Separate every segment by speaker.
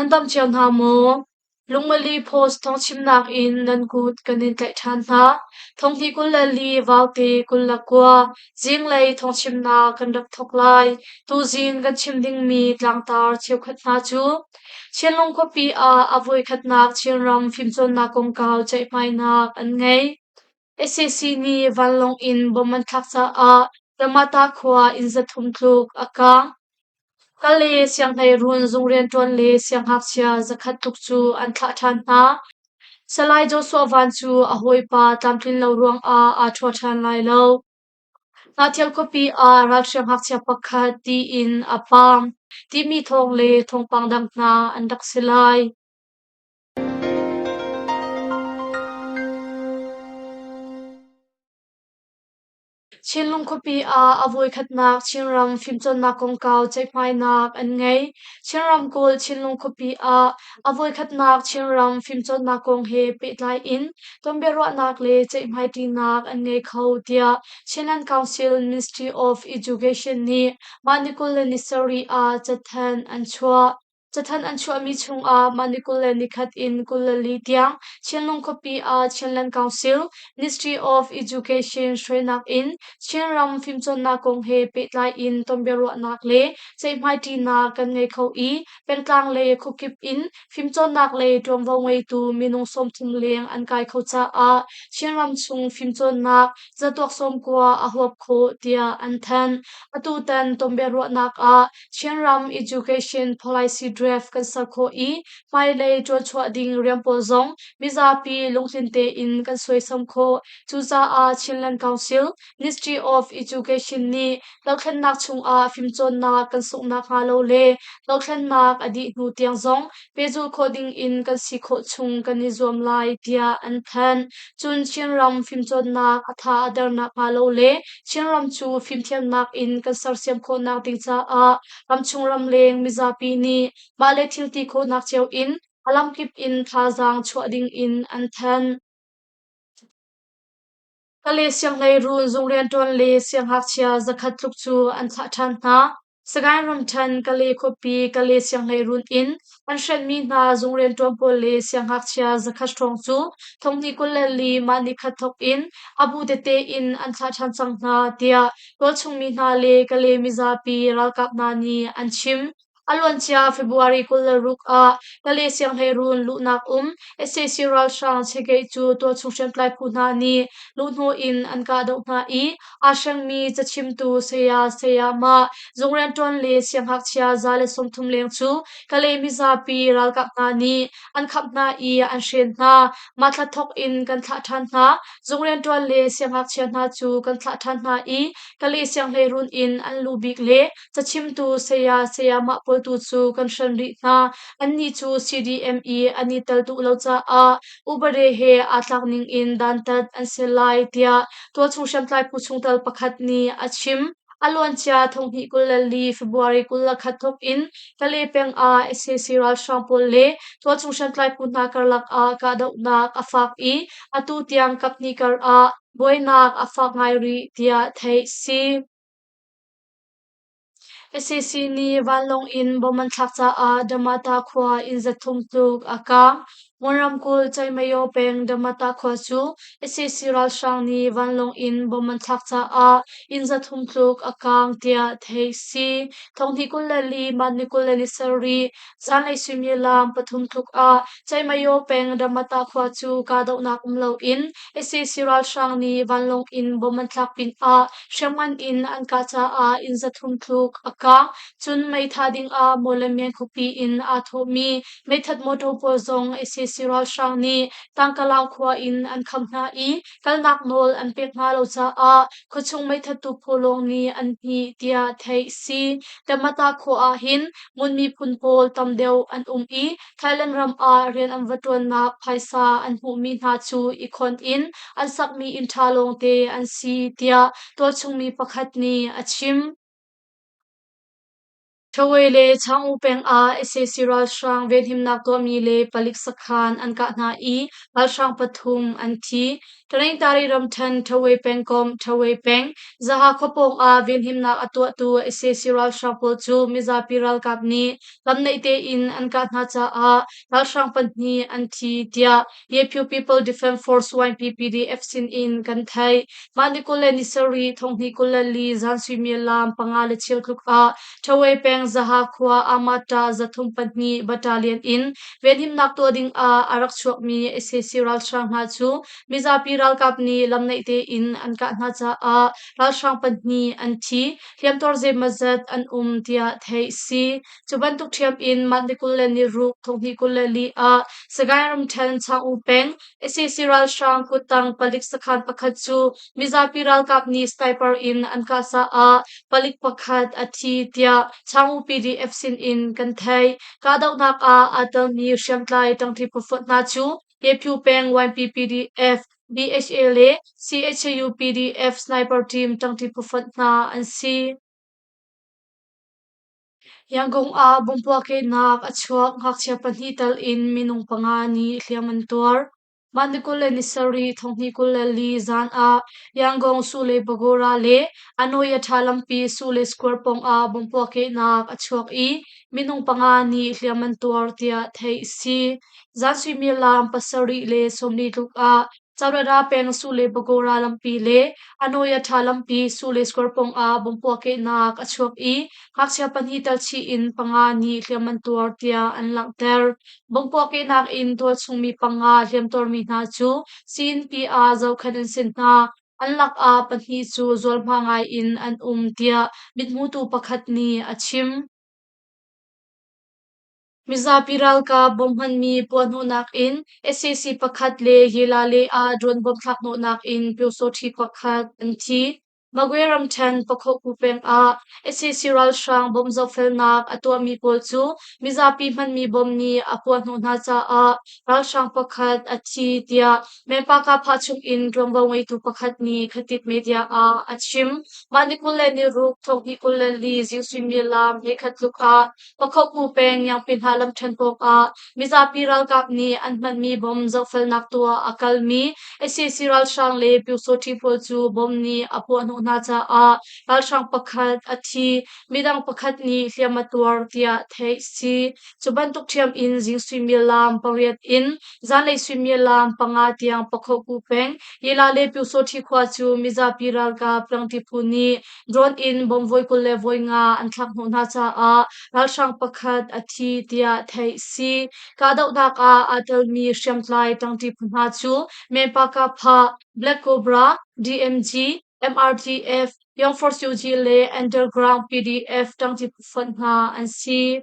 Speaker 1: Nan dam cio hna maw? Lungmali Post thawngchimnak in nan kut kan in tlaih ṭhan hna. Thonghni 24 Vaute 29 zinglei thawngchimnak kan rak thawk lai. Tuzing kan chim dingmi tlangtar cheukhat hna cu Chinlung khuapi ah a voikhatnak Chinram fimcawnnak kongkau ceihmainak an ngei. Sac nih vanlawng in bomb an thlak caah Tamata khua inn 300 tluk a kaang. Kale sianghleiruun zung rianṭuan le siangngakchia 100 tluk cu an thlah ṭhan hna. Salai Joshua Van cu a hawipa tlamtlin lo ruangah aa ṭhua ṭhan lai lo. Hnahthial khuapi ah ralhriang ngakchia pakhat tiin a paam timi thawng le thawngpang dang hna an rak si lai. Chinlung khuapi ah a voikhatnak Chinram fimcawnnak kongkau ceihmainak an ngei. Chin ramkulh Chinlung khuapi ah a voikhatnak Chinram fimcawnnak kong he pehtlai in tonbiaruahnak le ceihmaiṭinak an ngei kho tiah Chinland Council Ministry of Education nih mah ni 27 ah cathanh an chuah. Cathanh an chuahmi chungah mah ni 21 in 24 tiang Chinlung khuapi ah Chinland Council, Ministry of Education hruainak in Chinram fimcawnnak kong he pehtlai in tonbiaruahnak le ceihmaiṭinak kan ngei kho i pengtlang le khuakip in fimcawnnak lei ṭuanvo ngeitu minung 30 leng an kai kho caah Chinram chung fimcawnnak zatuak 90 a huap khawh tiah an thanh. Atutan tonbiaruahnak ah Chinram Education Policy Draft kan ser khawh i hmailei ṭuanchuah ding rian pawl zong mizapi lungtlin tein kan suaisam khawh. Cucaah Chinland Council, Ministry of Education nih dothlennak chungah fimcawnnak kan sungh nakhnga lo le dothlennak a dih hnu tiang zong pehzulh khawh ding in kan si khawh chung kan i zuam lai tiah an thanh. Cun Chinram fimcawnnak a tha a der nakhnga lo le Chinram cu fimthiamnak in kan sersiam khawhnak ding caah ramchung ramleng mizapi nih mah le thil ti khawhnak cio in a lamkip in thazaang chuah ding in an thanh. Kale sianghleiruun zung rianṭuan le siangngakchia 100 tluk cu an thlah ṭhan hna. Sagaing ramṭhen Kale khuapi Kale sianghleiruun in an hrenhmi hna zung rianṭuan pawl le siangngakchia 100 hrawng cu thonghnih 24 mah nikhat thawk in a bu tete in an thlah ṭhan cang hna, tiah tualchung mi hna le Kale mizapi ralkap hna nih an chim. A luancia February 26 ah Kale sianghleiruun luhnak um sac ralhrang Chegeih cu tualchung hriamtlai phu hna nih luhhnawh in an kahdoh hna i aa hrengmi cachimtu saya sayamah zung rianṭuan le siangngakchia 130 leng cu Kale mizapi ralkap hna nih an khamh hna i an hren hna. Mah thla thawk in kan thlah ṭhan hna. Zung rianṭuan le siangngakchia hna cu kan thlah ṭhan hna i Kale sianghleiruun in an lu bik le Cachimtu saya sayamah pawl tu cu kan hren rih hna. Annih cu CDM i an i tel duh lo caah upade he aa tlak ning in dantat an si lai tiah tualchung hriamtlai phu chungtel pakhat nih a chim. A luancia thonghnih 24 February 21 thawk in Kale peng ah sac ralhrang pawl le tualchung hriamtlai phu hna karlak ah kahdohnak a fak i atu tiang kaphnih kar ah buainak a fak ngai rih tiah theih si. Sac nih vanlawng in bomb an thlak caah Damata khua inn 300 tluk a kaang. Mon ramkulh Caihmayo peng Damata khua cu sac ralhrang nih vanlawng in bomb an thlak caah inn 300 tluk a kaang tiah theih si. Thonghnih 24 mah ni 27 zanlei suimilam pathum tluk ah Caihmayo peng Damata khua cu kahdohnak um loin sac ralhrang nih vanlawng in bomb an thlak pinah hriamngan in an kah caah inn 300 tluk a kaang. Cun meitha dingah Mawlamyine khuapi in aa thawhmi meithat motor pawl zong sac ralhrang nih Tangkalaung khua in an kham hna i kalnak nawl an pek hna lo caah khuachung meithattu phu lawng nih an hnih tiah theih a si. Tamata khua ah hin Ngun miphun pawl tam deuh an um i Thailand ram ah rian an va ṭuannak phaisa an hmuhmi hna cu i khon in an sakmi inn ṭha lawngte an si tiah tualchungmi pakhat nih a chim. Ṭhawe le Chang-U peng ah sac ralhrang venhimnak tuahmi le palik sakhan an kah hna i ralhrang pathum an thi. Taningtari ramṭhen Ṭhawe pengkomh Ṭhawe peng Zaha khuapawng ah venhimnak a tuahtu sac ralhrang pawl cu mizapi ralkap nih lamnaih tein an kah hna caah ralhrang pahnih an thi tiah Yephu People Defense Force YPPDF sin in kan theih. Mah ni 27 2024 zan suimilam 5:15 tluk ah Ṭhawe peng Zaha khua Amata 302 Battalion in venhimnak tuah ding ah a rak chuakmi sac ralhrang hna cu mizapi ralkap nih lamnaih tein an kah hna caah ralhrang pahnih an thi, hliamtuar zeimawzat an um tiah theih a si. Cu bantuk ṭhiam in mah ni 26 2024 ah Sagaing ramṭhen Chaung-U peng sac ralhrang kuttang palik sakhan pakhat cu mizapi ralkap nih sniper in an kah caah palik pakhat a thi tiah Chaung-U PDF sin in kan theih. Kahdohnak ah aa telmi hriamtlai ṭangṭi phufonh hna cu Yephu peng YPPDF, BHA le CHU PDF sniper team ṭangṭi phufonh hna an si. Yangon ah bomb puahkehnak a chuak. Ngakchia pahnih tal in minung panga nih hliam an tuar. Mah ni 27 2024 zan ah Yangon Sule Pagoda le Anoyatha lampi Sule Square pawngah bomb puahkehnak a chuak i minung panga nih hliam an tuar tiah theih a si. Zan suimilam 7:40 tluk ah Chaurara peng Sule Pagoda lampi le Anoyatha lampi Sule Square pawngah bomb puahkehnak a chuak i ngakchia pahnih tel chih in panga nih hliam an tuar tiah an langhter. Bomb puahkehnak in tualchung mi panga hliamtuarmi hna cu sii-innpi ah zohkhenh an si hna. An lakah pahnih cu zualhma ngai in an um tiah mithmutu pakhat nih a chim. Mizapi ralkap bom hmanmi puahhnawhnak in sac pakhat le Yelale ah drone bom thlakhnawhnak in Pyosawṭhi pakhat an thi. Magwe ramṭhen Pakhoku peng ah sac ralhrang bom zohfelnak a tuahmi pawl cu mizapi hmanmi bom nih a puahhnawh hna caah ralhrang pakhat a thi tiah Menpakapha chungin ṭuanvo ngeitu pakhat nih Khatit media ah a chim. Mah ni 26 2024 zing suimilam 11 tluk ah Pakhoku peng Yangpinha lamṭhen pawngah mizapi ralkap nih an hmanmi bom zohfelnak tuah a kalmi sac ralhrang le Pyusawṭhi pawl cu bom nih a puahhnawh hna caah ralhrang pakhat a thi, midang pakhat nih hliam a tuar tiah theih a si. Cu bantuk ṭhiam in zing suimilam 8 in zanlei suimilam 5 tiang Pakhoku peng Yela le Pyusawṭhi khua cu mizapi ralkap tlangṭi phu nih Drone in bomb voi 25 an thlak hnawh hna caah ralhrang pakhat a thi tiah theih a si. Kahdohnak ah aa telmi hriamtlai ṭangṭi phu hna cu Menpakapha, Black Cobra, DMG, MRTF, Young Force UG le Underground PDF ṭangṭi phu fonh hna an si.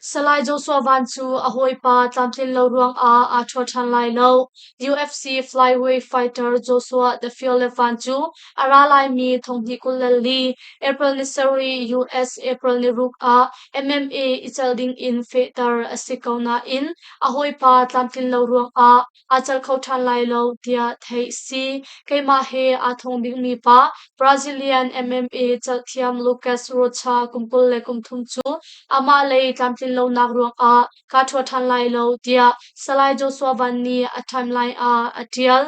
Speaker 1: Salai Joshua Van cu a hawipa tlamtlin lo ruangah aa ṭhuat ṭhan lai lo. UFC flyweight fighter Joshua The Fearless Van cu a ra laimi 2024 April ni sarih US April ni ruk ah MMA i celh dingin fehter a si ko nain a hawipa tlamtlin lo ruangah aa celh kho ṭhan lai lo tiah theih a si. Keimah he aa thong dingmi pa Brazilian MMA celhthiam Lucas Rocha kum 23 cu amah lei tlamtlin lonak ruangah kaa ṭhua ṭhan lai lo tiah Salai Joshua Van nih a timeline ah a ṭial.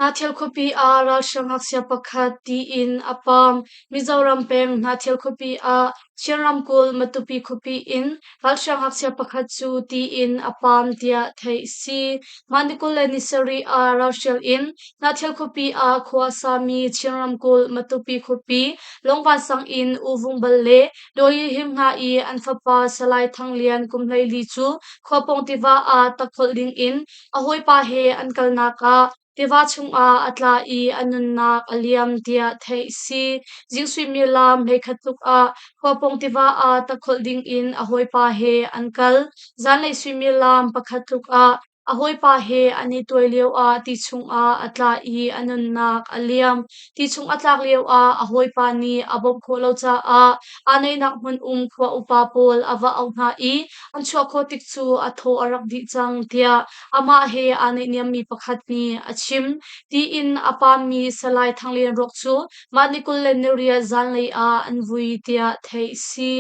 Speaker 1: Hnathil khuapi ah ralhrang ngakchia pakhat tiin a paam. Mizoram peng Hnathil khuapi ah Chin ramkulh Matupi khuapi in ralhrang ngakchia pakhat cu tiin a paam tiah theih a si. Mah ni 27 ah ralhrial in Hnathil khuapi ah khua a sami Chin ramkulh Matupi khuapi Lungvansang in U Vung Bal le Dawi Him hna i an fapa Salai Thang Lian kum 14 cu khuapawng tiva ah takholh dingin A hawipa he an kalnak ah tiva chungah a tla i a nunnak a liam tiah theih a si. Zing suimilam 11 tluk ah Khuapawng tiva ah takholh dingin a hawipa he an kal. Zanlei suimilam 1 tluk ah. A hawipa he an i tuai lioah ti chungah a tla i a nunnak a liam. Ti chung a tlak lioah a hawipa nih a bawmh khawh lo caah aa neihnak hmun um khua upa pawl a va auh hna i an chuah khawh tik cu a thaw a rak dih cang tiah amah he aa neihniammi pakhat nih a chim. Tiin a paammi Salai Thang Lian ruak cu mah ni 28 zanlei ah an vui tiah theih a si.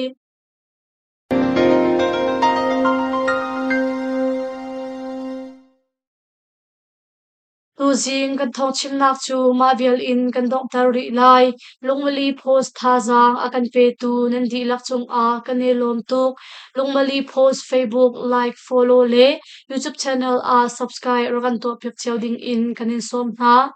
Speaker 1: Tuzing kan thawngchimnak cu mah vial in kan donghter rih lai. Lungmali Post thazaang a kan petu nan dihlak cungah kan i lawm tuk. Lungmali Post Facebook like, follow le YouTube channel ah subscribe rak kan tuahpiak cio ding in kan in sawm hna.